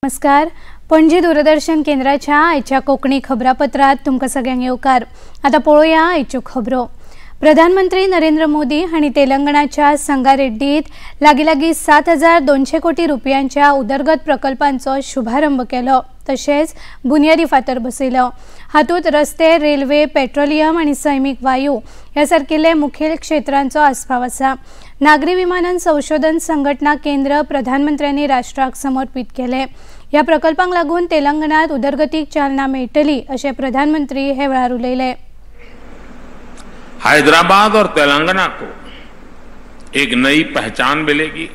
नमस्कार, पणजी दूरदर्शन केंद्राच्या आयच्या कोंकणी खबरापत्रात तुमकां सगळ्यांक येवकार। आतां पळोवया आयच्यो खबरो। प्रधानमंत्री नरेंद्र मोदी हांणी तेलंगणाच्या संगारेड्डीत लागीं लागीं 7200 कोटी रुपयांच्या उदरगत प्रकल्पांचो शुभारंभ केलो, तशेंच बुनियादी फातर बसयलो। हातूंत रस्ते, रेल्वे, पेट्रोलियम आनी सैमीक वायू ह्या सारकिल्ले मुखेल क्षेत्रांचो आस्पाव आसा। नागरी विमानन संशोधन संघटना केंद्र प्रधानमंत्र्यांनी राष्ट्राक समर्पित केले। ह्या प्रकल्पांक लागून तेलंगणात उदरगतीक चालना मेळटली अशें प्रधानमंत्री हे वेळार उलयले। हैदराबाद और तेलंगाना को एक नई पहचान मिलेगी।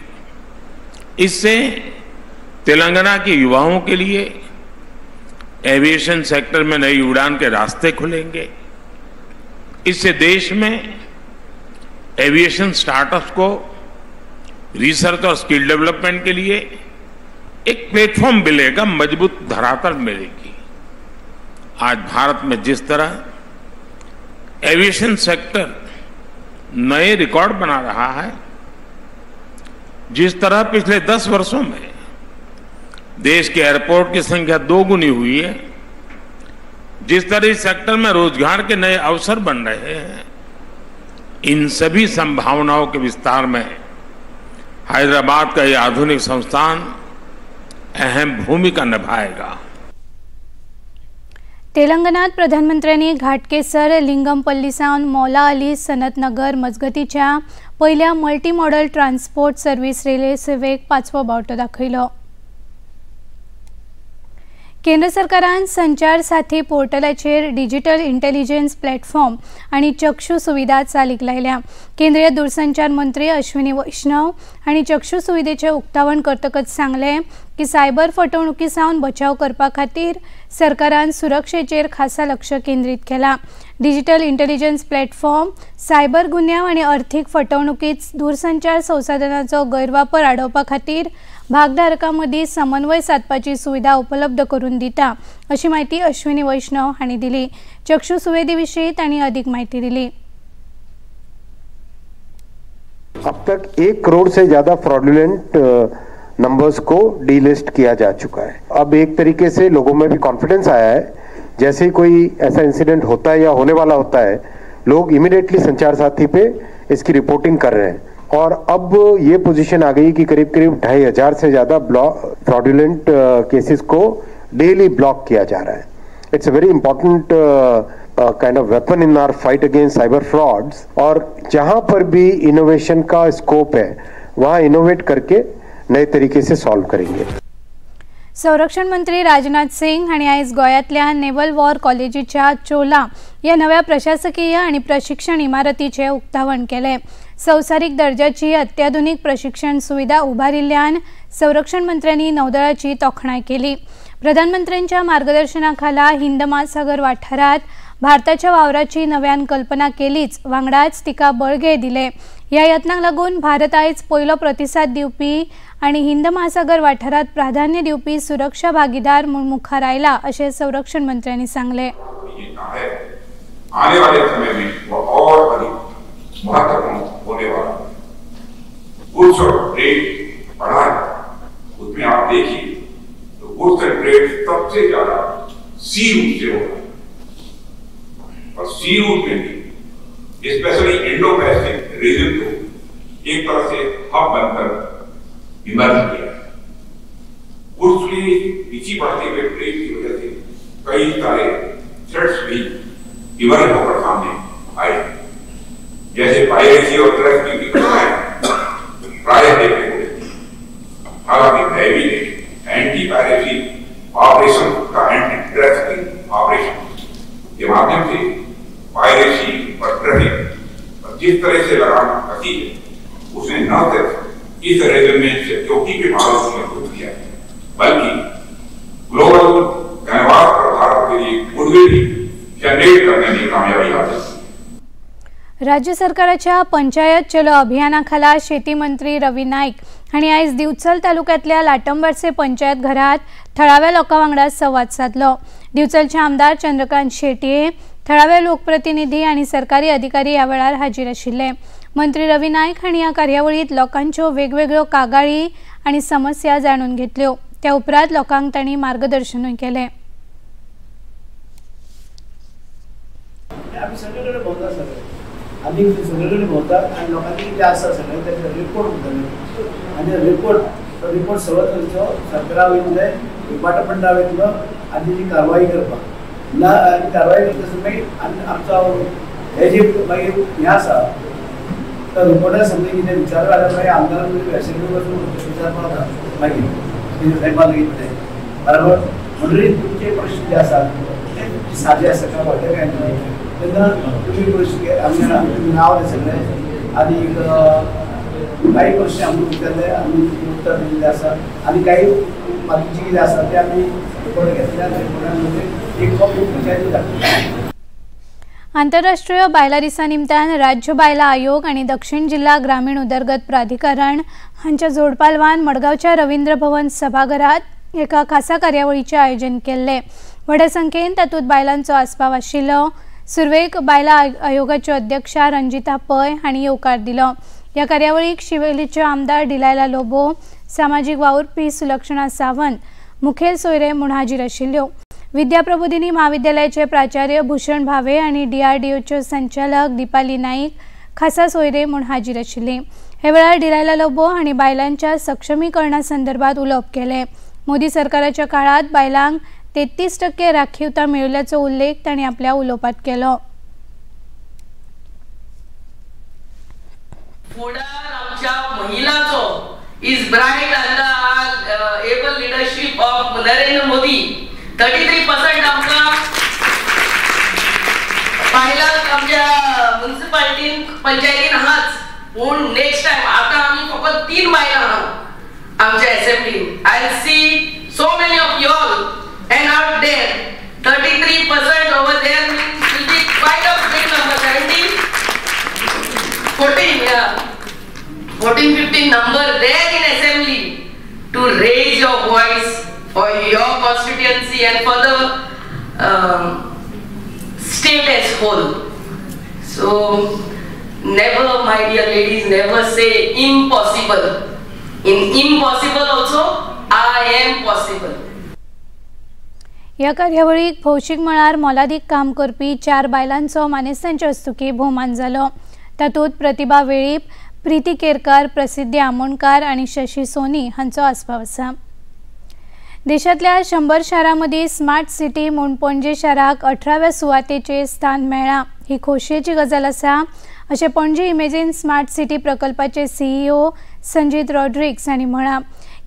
इससे तेलंगाना के युवाओं के लिए एविएशन सेक्टर में नई उड़ान के रास्ते खुलेंगे। इससे देश में एविएशन स्टार्टअप्स को रिसर्च और स्किल डेवलपमेंट के लिए एक प्लेटफॉर्म मिलेगा, मजबूत धरातल मिलेगी। आज भारत में जिस तरह एविएशन सेक्टर नए रिकॉर्ड बना रहा है, जिस तरह पिछले 10 वर्षों में देश के एयरपोर्ट की संख्या 2 गुनी हुई है, जिस तरह इस सेक्टर में रोजगार के नए अवसर बन रहे हैं, इन सभी संभावनाओं के विस्तार में हैदराबाद का यह आधुनिक संस्थान अहम भूमिका निभाएगा। तेलंगणात प्रधानमंत्र्यांनी घाटकेसर लिंगमपल्ली सावन मौला अली सनतनगर मजगतीच्या पयल्या multi modal transport service railway सेवेक 5वो बावटो दाखयलो। केंद्र सरकारान संचार साथी पोर्टलाचेर डिजिटल इंटेलिजन्स प्लॅटफॉर्म आनी चक्षु सुविधा चालीक लायल्या। केंद्रीय दूरसंचार मंत्री अश्विनी वैष्णव हांणी चक्षु सुविधेचें उक्तावण करतकच सांगलें की सायबर फटवणुकी सावन बचाव करपा खातीर सरकारान सुरक्षेचेर खासा लक्ष केंद्रीत केलां। डिजिटल इंटेलिजन्स प्लॅटफॉर्म सायबर गुन्यांव आनी अर्थीक फटवणुकीत दूरसंचार संसाधनाचो गैरवापर आडोवपा खातीर भागधारकां मदीं समन्वय सादपाची सुविधा उपलब्ध करून दिता अशी माहिती अश्विनी वैष्णव हांणी दिली। चक्षु सुविधे विशीं तांणी अधिक माहिती दिली। अब तक 1 करोड़ से ज्यादा फ्रॉडुलेंट नंबर्स को डीलिस्ट किया जा चुका है। अब एक तरीके से लोगों में भी कॉन्फिडेंस आया है। जैसे ही कोई ऐसा इंसिडेंट होता है या होने वाला होता है, लोग इमीडिएटली संचार साथी पे इसकी रिपोर्टिंग कर रहे हैं और अब ये पोजीशन आ गई कि करीब करीब 2500 से ज़्यादा फ्रॉडुलेंट केसेस को डेली ब्लॉक किया जा रहा है। It's a very important kind of weapon in our fight against cyber frauds. और जहाँ पर भी इनोवेशन का स्कोप है वहाँ इनोवेट करके नए तरीके से सॉल्व करेंगे। संरक्षण मंत्री राजनाथ सिंग हांणी आयज गोंयांतल्या नेव्हल वॉर कॉलेजीच्या चोला ह्या नव्या प्रशासकीय आनी प्रशिक्षण इमारतीचें उक्तावण केलें। संवसारीक दर्जाची अत्याधुनिक प्रशिक्षण सुविधा उबारिल्ल्यान संरक्षण मंत्र्यांनी नौदळाची तोखणाय केली। प्रधानमंत्र्यांच्या मार्गदर्शनाखाला हिंद महासागर वाठारांत भारताच्या वावराची नव्यान कल्पना केलीच, वांगडाच तिका बळगें दिलें। ह्या यत्नांक लागून भारत आयज पयलो प्रतिसाद दिवपी आनी हिंद महासागर वाठारांत प्राधान्य दिवपी सुरक्षा भागीदार म्हूण मुखार आयला अशें संरक्षण मंत्र्यांनी सांगलें। आने वाले समय में वो और अधिक महत्वपूर्ण होने वाला गुड्स और ट्रेड बढ़ा है। उसमें आप देखिए तो गुड्स एंड ट्रेड सबसे ज्यादा सी रूट से हो रहा है और सी रूट में भी स्पेशली इंडो पैसिफिक रीजन को एक तरह से हब बनकर इमर्ज किया है। गुड्स के पीछे बढ़ते हुए ट्रेड की वजह से कई सारे थ्रेट्स भी इमर्ज होकर सामने आए, जैसे पायरेसी और ट्रैफिकिंग की घटनाएं प्राय देखने को मिलती। हालांकि नेवी ने एंटी पायरेसी ऑपरेशन का एंटी ट्रैफिकिंग ऑपरेशन के माध्यम से पायरेसी और ट्रैफिक पर जिस तरह से लगाम कसी है, उसने न सिर्फ इस रीजन में सिक्योरिटी के माहौल को मजबूत किया है, बल्कि ग्लोबल कैनवास पर भारत के लिए गुडविल भी जनरेट करने में कामयाबी हासिल की। राज्य सरकाराच्या पंचायत चलो अभियानाखाला शेती मंत्री रवी नाईक हांणी आयज दिवचल तालुक्यांतल्या लाटंबारसे पंचायत घरात थळाव्या लोकां वांगडा संवाद सादलो। दिवचलचे आमदार चंद्रकांत शेटये, थळावे लोकप्रतिनिधी आनी सरकारी अधिकारी ह्या वेळार हाजीर आशिल्ले। मंत्री रवी नाईक हांणी ह्या कार्यावळींत लोकांच्यो वेगवेगळ्यो कागाळी आनी समस्या जाणून घेतल्यो। त्या उपरांत लोकांक तांणी मार्गदर्शनूय केलें। आमी सगळे कडेन भोंवता, सगळे आमी सगळे कडेन भोंवतात आनी लोकांनी कितें आसा सगळें ताचे रिपोर्ट दितले आनी रिपोर्ट सगळो थंयचो सरकारा वयतले, डिपार्टमेंटा वयतलो आनी तेजी कारवाई करपाक ना। आनी कारवाई करता आसतना मागीर आनी आमचो हे जे मागीर हें आसा तो रिपोर्टा समजा कितें विचारलो जाल्यार मागीर आमदारान एसेंब्ली वचून विचारपाक जाता मागीर कितें सायबा कितें बरोबर। म्हणून तुमचे प्रश्न जे आसात ते सादे आसा काय व्हडले कांय न्हय, तेन्ना तुमी प्रश्न आमी आमचें नांव दिलें सगळें आनी काही प्रश्न आमकां विचारले आमी उत्तर दिल्लें आसा आनी काही बाकीचे कितें आसा ते आमी रिपोर्ट घेतले आनी रिपोर्टान एक कॉपी पंचायती धाडली। आंतरराष्ट्रीय बायलां दिसा निमतान राज्य बायलां आयोग आनी दक्षिण जिल्हा ग्रामीण उदरगत प्राधिकरण हांच्या जोडपालवान मडगांवच्या रवींद्र भवन सभाघरात एका खासा कार्यावळीचें आयोजन केल्लें। व्हडा संख्येन तातूंत बायलांचो आस्पाव आशिल्लो। सुरवेक बायलां आयोगाच्यो अध्यक्षा रंजिता पै हांणी येवकार दिलो। ह्या कार्यावळीक शिवोलेच्यो आमदार डिलायला लोबो, सामाजीक वावुरपी सुलक्षणा सावंत मुखेल सोयरे म्हूण हाजीर आशिल्ल्यो। विद्या प्रबोधिनी म्हाविद्यालयाचे प्राचार्य भूषण भावे आनी डीआरडीओच्यो संचालक दीपाली नाईक खासा सोयरे म्हूण हाजीर आशिल्ली। हे वेळार डिलायला लोबो हांणी बायलांच्या सक्षमीकरणा संदर्भात उलोवप केलें। मोदी सरकाराच्या काळात बायलांक 33% राखीवता मेळिल्ल्याचो उल्लेख तांणी आपल्या उलोवपात केलो। फुडार आमच्या महिलांचो is bright under able leadership of Narendra Modi. 33% आमकां बायलांक आमच्या म्युनिसिपालिटीन पंचायतीन आहाच, पूण नेक्स्ट टायम आतां आमी फकत 3 बायलां आहा आमच्या एसेंब्लीन। I see so many of you all and out there 33% over there will be quite a big number, 17, 14, yeah, 14, 15 number there in assembly to raise your voice for your constituency and for the state as whole. So never, my dear ladies, never say impossible. In impossible also, I am possible. ह्या कार्यावळीक भौशीक मळार मोलादीक काम करपी 4 बायलांचो मानेस्तांचे हस्तुकीं भोवमान जालो। तातूंत प्रतिभा वेळीप, प्रीती केरकार, प्रसिद्धी आमोणकार आनी शशी सोनी हांचो आस्पाव आसा। देशांतल्या 100 शारां मदीं स्मार्ट सिटी म्हूण पणजे शाराक 18व्या सुवातेचेर स्थान मेळ्ळां ही खोशयेची गजाल आसा अशें पणजी इमेजीन स्मार्ट सिटी प्रकल्पाचे सीईओ संजीत रॉड्रिग्स हांणी म्हळां।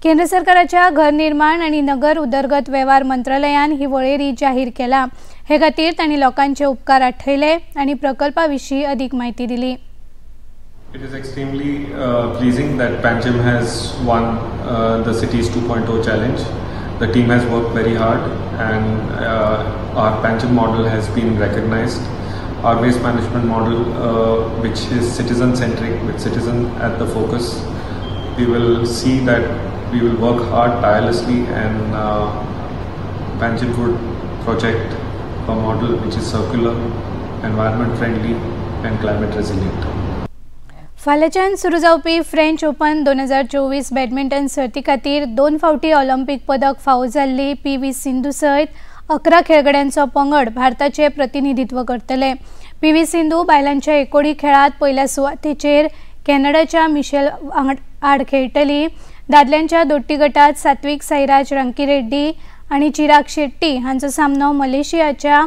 केंद्र सरकाराच्या घर निर्माण आनी नगर उदरगत वेव्हार मंत्रालयान ही वळेरी जाहीर केला। हे खातीर तांणी लोकांचे उपकार आठयले आनी प्रकल्पा विशीं अदीक म्हायती दिली। It is extremely pleasing that Panjim has won the city's 2.0 challenge. The team has worked very hard and our Panjim model has been recognized. Our waste management model, which is citizen-centric, with citizen at the focus, we will see that we will work hard tirelessly and Panjim would project a model which is circular, environment friendly and climate resilient. फाल्याच्यान सुरू जावपी French open 2024 badminton सर्ती खातीर 2 फावटी Olympic पदक फावो जाल्ली PV. Sindhu सयत 11 खेळगड्यांचो पंगड भारताचे प्रतिनिधित्व करतले। पी.व्ही. सिंधू बायलांच्या एकोडी खेळात पयल्या सुवातेचेर कॅनडाच्या मिशेल आड खेळटली। दादल्यांच्या दोट्टी गटात सात्विक साईराज रंकीरेड्डी आनी चिराग शेट्टी हांचो सामनो मलेशियाच्या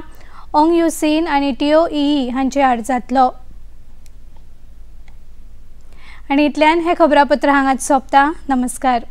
ओंग युसीन आनी टिओ ई हांचे आड जातलो। आनी इतल्यान हें खबरापत्र हांगाच सोंपता। नमस्कार।